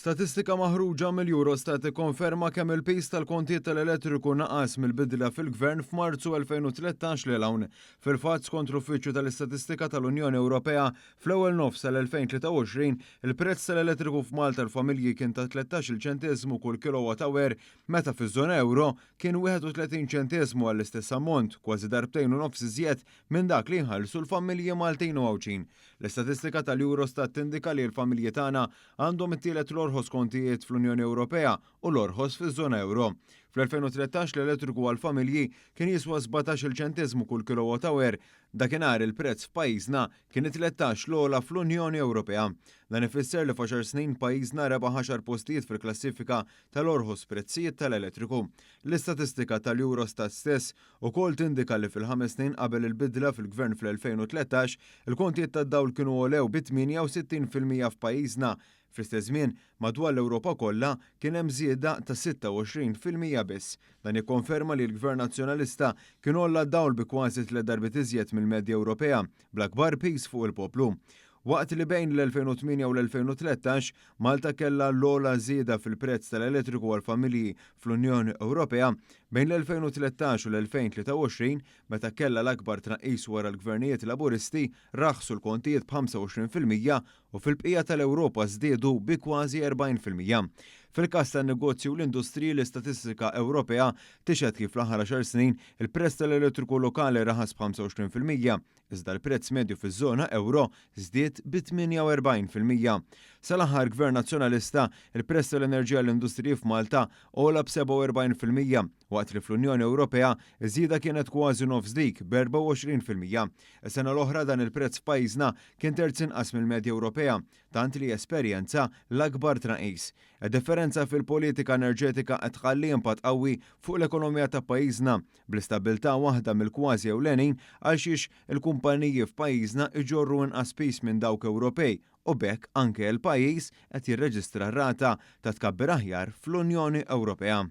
Statistika maħruġa mill-Eurostat tikkonferma kemm il-piż tal-kontijiet tal-elettriku naqas mill-bidla fil-Gvern f'Marzu 2013 lil hawn. Fil-fatt, skont l-Uffiċċju tal-Istatistika tal-Unjoni Ewropea, fl-ewwel nofs tal-2023, il-prezz tal-elettriku f'Malta għall-familji kien ta' 13-il ċenteżmu kull kilowatt hour, meta fiż-żona ewro kien 31 ċenteżmu għall-istess ammont, kważi darbtejn u nofs iżjed minn dak li jħallsu l-familji Maltin u Għawdxin. L-istatistika tal-Eurostat tindika li l-familji tagħna għandhom it-tielet l-orħos kontijiet fl-Unjoni Ewropea u l-orħos fiż-żona ewro. Fl-2013 l-elettriku għall-familji kien jiswa 17-il ċenteżmu kull kilowatt hour. Dakinhar il-prezz f'pajjiżna kien it-13 l-ogħla fl-Unjoni Ewropea. Dan ifisser li f'għaxar snin pajjiżna rebaħ għaxar postijiet fil-klassifika tal-orħos prezzijiet tal-elettriku. L-istatistika tal-Eurostat stess ukoll tindika li fil-ħames snin qabel il-bidla fil-Gvern fl-2013, il-kontijiet tad-dawl kienu għolew bi 68% f'pajjiżna. Fl-istess żmien, madwar l-Ewropa kollha kien hemm żieda ta' 26% biss. Dan jikkonferma li l-Gvern Nazzjonalista kien għolla d-dawl bi kważi tliet darbiet iżjed mill-medja Ewropea, bl-akbar piż fuq il-poplu. Waqt li bejn l-2008 u l-2013, Malta kellha l-ogħla żieda fil-prezz tal-elettriku għall-familji fl-Unjoni Ewropea, bejn l-2013 u l-2023, meta kellha l-akbar tnaqqis wara l-gvernijiet Laburisti, raħsu l-kontijiet b'25% u fil-bqija tal-Ewropa żdiedu bi kważi 40%. Fil-każ tan-negozji u l-industriji, l-istatistika Ewropea tixhed kif fl-aħħar għaxar snin il-prezz tal-elettriku lokali raħas b'25%, Iżda l-prezz medju fiż-żona ewro żdied bi 48%. Sal-aħħar Gvern Nazzjonalista, il-prezz tal-enerġija għall-industriji f'Malta għola b'47%, waqt li fl-Unjoni Ewropea ż-żieda kienet kważi nofs dik, b'24%. Is-sena l-oħra dan il-prezz f'pajjiżna kien terz inqas mill-medja Ewropea, tant li esperjenza l-akbar tnaqqis. Id-differenza fil-politika enerġetika qed tħalli impatt qawwi fuq l-ekonomija ta' pajjiżna, bl-istabbiltà waħda mill-kważi ewlenin għalxiex il-kumpaniji f'pajjiżna jġorru inqas piż minn dawk Ewropej u b'hekk anke l-pajjiż qed jirreġistra rata ta' tkabbir aħjar fl-Unjoni Ewropea.